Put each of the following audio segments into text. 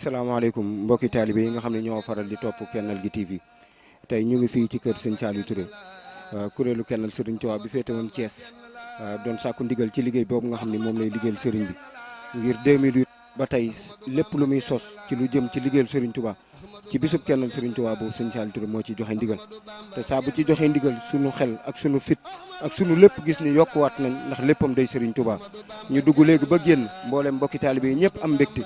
asalaamaaleykum mbokki taalibe yi nga xam ne ñoo faral di topp Kennal gi TV tey ñu ngi fii ci kër sëñ Saliou Touré kuréelu Kennal Serigne Touba bi féete woon Thiès doon sàkku ndigal ci liggéey boobu nga xam ne moom lay liggéeyal Serigne bi ngir 2008 ba tey lépp lu muy sos ci lu jëm ci liggéeyal Serigne Touba ci bisub Kennal Serigne Touba boobu sëñ Saliou Touré moo ci joxe ndigal te saa bu ci joxe ndigal sunu xel ak sunu fit ak sunu lépp gis ni yokkuwaat nañ ndax léppam day Serigne Touba ñu dugg léegi ba génn mboolem mbokki taalibe yi ñëpp am mbégte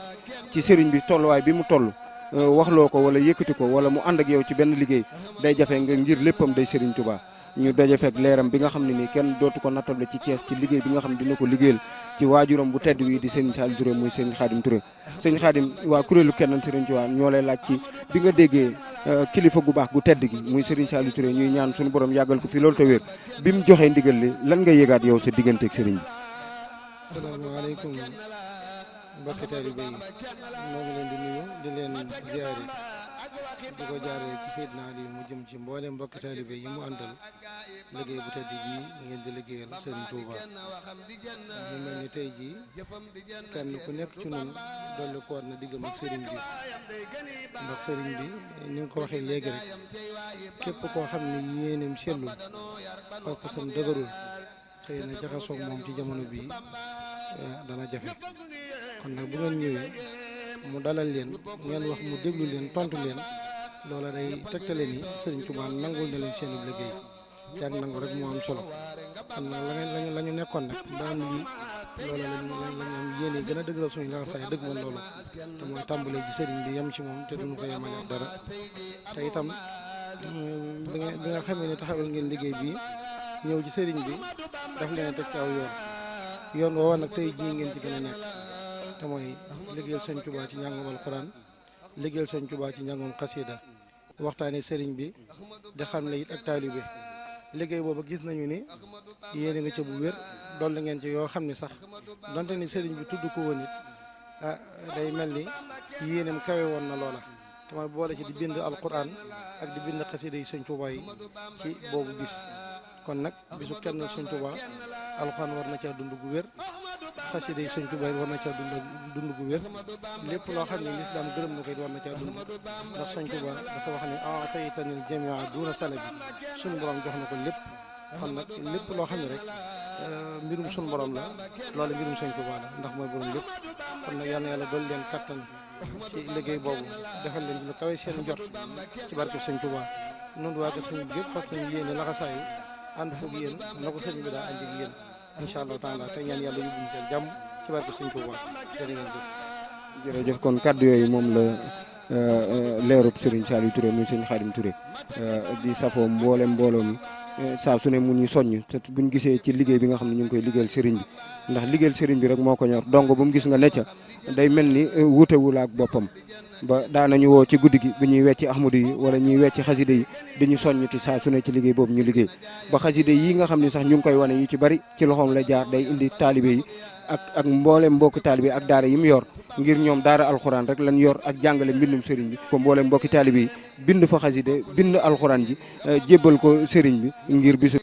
ci Serigne bi tolluwaay bi mu toll waxloo ko wala yëkkati ko wala mu ànd ak yow ci benn liggéey day jafe nga ngir léppam day Serigne Touba ñu daje fekk leeram bi nga xam ne nii kenn dootu ko nattable ci Thiès ci liggéey bi nga xam ne dina ko liggéeyal ci waajuram bu tedd wi di Serigne Saliou Touré muy Serigne Khadim Touré Serigne Khadim waa kuréelu Kennal Serigne Touba ñoo lay laaj ci bi nga déggee kilifa gu baax gu tedd gi muy Serigne Saliou Touré ñuy ñaan suñu borom yàggal ko fi loolu te wér bi mu joxee ndigal li lan nga yëgaat yow sa digganteeg Serigne bi. Asalaamaaleykum mbokki taalibe yi moo ngi leen di nuyu di leen ziare di ko jaaree ci Seydina Ali mu jëm ci mboolem mbokki taalibe yi mu àndal liggéey bu tedd bii ngeen di liggéeyal Serigne Touba mu mel ni tey jii kenn ku nekk ci ñun dolli ko war na diggam ak Serigne bi ndax Serigne bi ni nga ko waxee léegi rek képp koo xam ne yéeneem sellul ak sam dëgërul xëy na jaxasoog moom ci jamono bii dana jafe kon nag bu ngeen ñëwee mu dalal leen ngeen wax mu déglu leen tontu leen loola day tegtale ni Serigne Touba nangul na leen seenu liggéey ci ak nangu rek moo am solo kon nag la ñu nekkoon nag ba am lii loola lañu am yéene gën a dëgëral suñu laxasaay dëgg man loolu te mooy tàmbalee ci Serigne bi yem ci moom te duñu ko yemale ak dara te itam bi nga xamee ne taxawal ngeen liggéey bii ñëw ci Serigne bi daf leen a teg ci aw yoon woowa nag tey jii ngeen ci gën a nekk te mooy liggéeyal Sëñ Touba ci njàngum alxuraan liggéeyal Sëñ Touba ci njàngum xasida waxtaane Serigne bi di xam ne it ak taalibe liggéey boobu gis nañu ni yéene nga ca bu wér dolli ngeen ci yoo xam ne sax donte ni Serigne bi tudd ko woon it day mel ni yéeneem kawe woon na loola te mooy boole ci di bind alxuraan ak di bind xasida yi Sëñ Touba yi ci boobu bis kon nag bisu Kennal Sëñ Touba alxuraan war na caa dund gu wér xasida yi Sëñ Touba war na caa dund gu wér lépp loo xam ne lislaam gërëm na ko it war na caa dund ndax Sëñ Touba dafa wax ne ataytanil jamia duna salabi suñu borom jox na ko lépp kon nag lépp loo xam ne rek mbirum suñu borom la loolu mbirum Sëñ Touba la ndax mooy borom lépp kon nag yal na yàlla dool leen kattan ci liggéey boobu defal leen lu kawe seen njort ci barke Sëñ Touba noonu waa ko sëñ bi yëpp parce que yéene laxasaayu ànd foog yéen na ko sëñ bi daa ànd ak yéen incha allah taala te ñaan yàlla yóbbuñu seen jàmm ci barke Sëñ Touba jërëjëf kon kaddu yooyu moom la leerub Serigne Saliou Touré muy Serigne Khadim Touré di safoo mbooloo mi saa su ne mu ñuy soññ te buñ gisee ci liggéey bi nga xam ne ñu ngi koy liggéeyal Serigne bi ndax liggéeyal Serigne bi rek moo ko ñor dong bu mu gis nga necca day mel ni wutewul ak boppam ba daanañu woo ci guddi gi bu ñuy wecci ahmadu yi wala ñuy wecci xaside yi dañu soññti saa su ne ci liggéey boobu ñu liggéey ba xaside yi nga xam ne sax ñu ngi koy wane yu ci bari ci loxoom la jaar day indi taalibe yi ak mboolem mbokki taalibe ak daara yi mu yor ngir ñoom daara alxuraan rek lañ yor ak jàngale mbindum sëriñ bi ko mboolem mbokki taalibe yi bind fa xaside bind alxuraan ji jébbal ko sëriñ bi ngir bisu